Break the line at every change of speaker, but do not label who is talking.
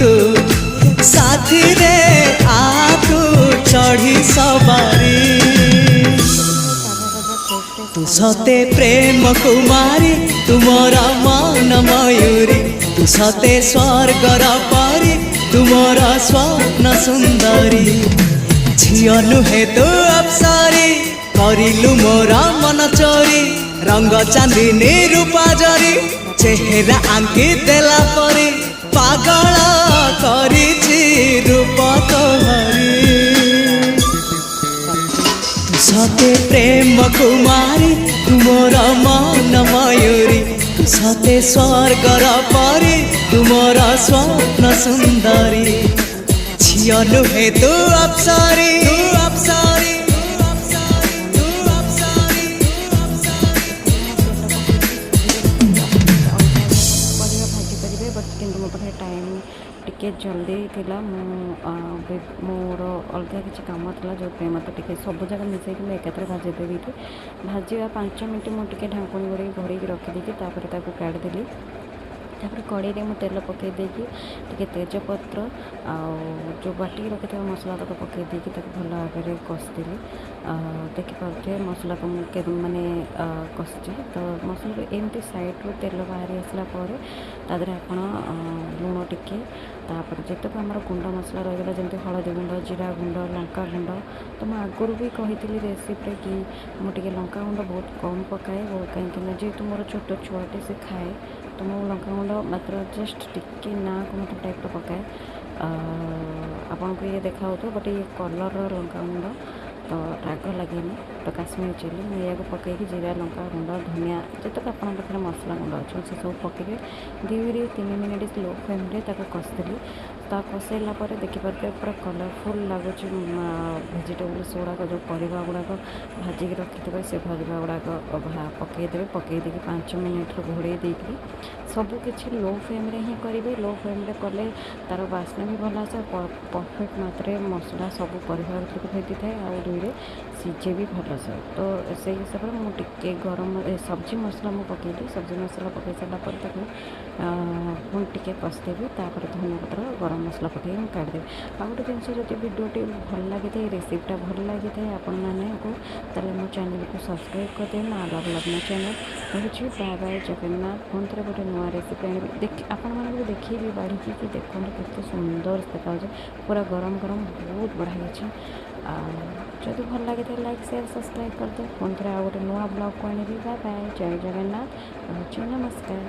ତୁ ସାଥିରେ ଆ ତୁ ଚଢ଼ି ସବାରି।
ତାଜା ତାଜା ଫ୍ରେଶ୍ ଫ୍ରେଶ୍
ତୁ ସତେ ପ୍ରେମ କୁମାରୀ, ତୁ ମୋର ମନ ମୟୂରୀ। ତୁ ସତେ ସ୍ୱର୍ଗର ପରି, ତୁ ମୋର ସ୍ୱପ୍ନ ସୁନ୍ଦରୀ। ଝିଅ ନୁହେଁ ତୁ ଅପ୍ସରୀ, କରିଲୁ ମୋର ମନ ଚୋରି। ରଙ୍ଗ ଚାନ୍ଦିନୀ ରୂପା ଜରି, ଚେହେରା ଆଙ୍କି ଦେଲା ପରି, ପାଗଳ କରିଛି ରୂପ ତୋହରି। ତୁ ସତେ ପ୍ରେମ କୁମାରୀ, ତୁ ମୋର ମନ ମୟୂରୀ। ତୁ ସତେ ସ୍ୱର୍ଗର ପରି, ତୁ ମୋର ସ୍ୱପ୍ନ ସୁନ୍ଦରୀ। ଝିଅ ନୁହେଁ ତୁ ଅପ୍ସରୀ, ତୁ ଅପ୍ସରୀ, ତୁ ଅପ୍ସରୀ,
ତେଲ ପକେଇକି ସୁଜିରେ ଅଲଗା ଅଲଗା ପରିବା ଭାଜି ପାରିବେ, ବଟ୍ କିନ୍ତୁ ମୋ ପାଖରେ ଟାଇମ୍ ଟିକେ ଜଲ୍ଦି ଥିଲା। ମୁଁ ମୋର ଅଲଗା କିଛି କାମ ଥିଲା, ଯେଉଁଥିପାଇଁ ମୋତେ ଟିକେ ସବୁ ଯାକ ମିଶାଇକି ମୁଁ ଏକାଥରେ ଭାଜି ଦେଇକି, ଭାଜିବା 5 ମିନିଟ୍ ମୁଁ ଟିକେ ଢାଙ୍କୁଣୀ ଘୋଡ଼େଇକି ଘୋଡ଼େଇକି ରଖିଦେଇକି ତାପରେ ତାକୁ କାଢ଼ିଦେଲି। ତାପରେ କଡ଼େଇରେ ମୁଁ ତେଲ ପକାଇ ଦେଇକି ଟିକେ ତେଜପତ୍ର ଆଉ ଯେଉଁ ବାଟିକି ରଖିଥିବା ମସଲା ତାକୁ ପକାଇ ଦେଇକି ତାକୁ ଭଲ ଭାବରେ କଷିଦେଲି। ଦେଖିପାରୁଥିବେ ମସଲାକୁ ମୁଁ ମାନେ କଷିଛି। ତ ମସଲାରୁ ଏମିତି ସାଇଡ଼ରୁ ତେଲ ବାହାରି ଆସିଲା ପରେ ତା ଦେହରେ ଆପଣ ଲୁଣ ଟିକେ, ତାପରେ ଯେତେକ ଆମର ଗୁଣ୍ଡ ମସଲା ରହିଗଲା, ଯେମିତି ହଳଦୀ ଗୁଣ୍ଡ, ଜିରା ଗୁଣ୍ଡ, ଲଙ୍କା ଗୁଣ୍ଡ। ତ ମୁଁ ଆଗରୁ ବି କହିଥିଲି ରେସିପିରେ କି ମୁଁ ଟିକେ ଲଙ୍କା ଗୁଣ୍ଡ ବହୁତ କମ୍ ପକାଏ ବହୁତ, କାହିଁକିନା ଯେହେତୁ ମୋର ଛୋଟ ଛୁଆଟେ, ସେ ଖାଏ। ତ ମୁଁ ଲଙ୍କା ଗୁଣ୍ଡ ମାତ୍ର ଜଷ୍ଟ ଟିକେ ନାଁକୁ ମାତ୍ର ଟାଇପ୍ର ପକାଏ। ଆପଣଙ୍କୁ ଇଏ ଦେଖାହେଉଥିବ, ବଟ୍ ଇଏ କଲର୍ର ଲଙ୍କା ଗୁଣ୍ଡ, ତ ରାଗ ଲାଗେନି। ତ କାଶ୍ମୀର ଚିଲି ମୁଁ ଏହାକୁ ପକାଇକି, ଜିରା, ଲଙ୍କା ଗୁଣ୍ଡ, ଧନିଆ, ଯେତେକ ଆପଣଙ୍କ ପାଖରେ ମସଲା ଗୁଣ୍ଡ ଅଛି ସେସବୁ ପକାଇକି 2ରୁ 3 ମିନିଟ୍ ଲୋ ଫ୍ଲେମ୍ରେ ତାକୁ କଷିଦେଲି। ତା କଷେଇଲା ପରେ ଦେଖିପାରୁଥିବେ ପୁରା କଲର୍ଫୁଲ୍ ଲାଗୁଛି ଭେଜିଟେବୁଲ୍ସ ଗୁଡ଼ାକ। ଯେଉଁ ପରିବା ଗୁଡ଼ାକ ଭାଜିକି ରଖିଥିବେ, ସେ ପରିବା ଗୁଡ଼ାକ ପକାଇଦେବେ। ପକାଇ ଦେଇକି 5 ମିନିଟ୍ର ଘୋଡ଼େଇ ଦେଇକିରି ସବୁ କିଛି ଲୋ ଫ୍ଲେମ୍ରେ ହିଁ କରିବେ। ଲୋ ଫ୍ଲେମ୍ରେ କଲେ ତା'ର ବାସ୍ନା ବି ଭଲ ଆସେ, ପରଫେକ୍ଟ ମାତ୍ରାରେ ମସଲା ସବୁ ପରିବା ଭିତରକୁ ଭେଦିଥାଏ ଆଉ ଦୁଇରେ ସିଝେ ବି ଭଲସେ। ତ ସେଇ ହିସାବରେ ମୁଁ ଟିକେ ଗରମ ସବଜି ମସଲା ମୁଁ ପକାଇଲି। ସବଜି ମସଲା ପକାଇ ସାରିଲା ପରେ ତାକୁ ପୁଣି ଟିକେ କଷିଦେବି। ତାପରେ ଧନିଆ ପତ୍ର, ଗରମ ମସଲା ପକାଇକି ମୁଁ କାଢ଼ିଦେବି। ଆଉ ଗୋଟେ ଜିନିଷ, ଯଦି ଭିଡ଼ିଓଟି ଭଲ ଲାଗିଥାଏ, ରେସିପିଟା ଭଲ ଲାଗିଥାଏ ଆପଣମାନଙ୍କୁ, ତାହେଲେ ମୋ ଚ୍ୟାନେଲକୁ ସବସ୍କ୍ରାଇବ୍ କରିଦେବେ। ମୋ ଆଲାପ ଲଗ୍ନ ଚ୍ୟାନେଲ୍ ରହୁଛି। Bye bye, Jagannath. ପୁଣି ଥରେ ଗୋଟେ ନୂଆ ରେସିପି ଆଣିବି। ଦେଖି ଆପଣମାନଙ୍କୁ ବି ଦେଖେଇବି ବାଢ଼ିକି କି ଦେଖନ୍ତୁ କେତେ ସୁନ୍ଦର ଦେଖାଯାଉଛି। ପୁରା ଗରମ ଗରମ ବହୁତ ବଢ଼ିଆ ହେଇଛି। ଆଉ ଯଦି ଭଲ ଲାଗିଥାଏ, ଲାଇକ୍, ସେୟାର, ସବସ୍କ୍ରାଇବ୍ କରିଦେବେ। ପୁଣି ଥରେ ଆଉ ଗୋଟେ ନୂଆ ବ୍ଲଗ୍କୁ ଆଣିବି। ବାଏ ବାଏ, ଜୟ ଜଗନ୍ନାଥ, ରହୁଛି, ନମସ୍କାର।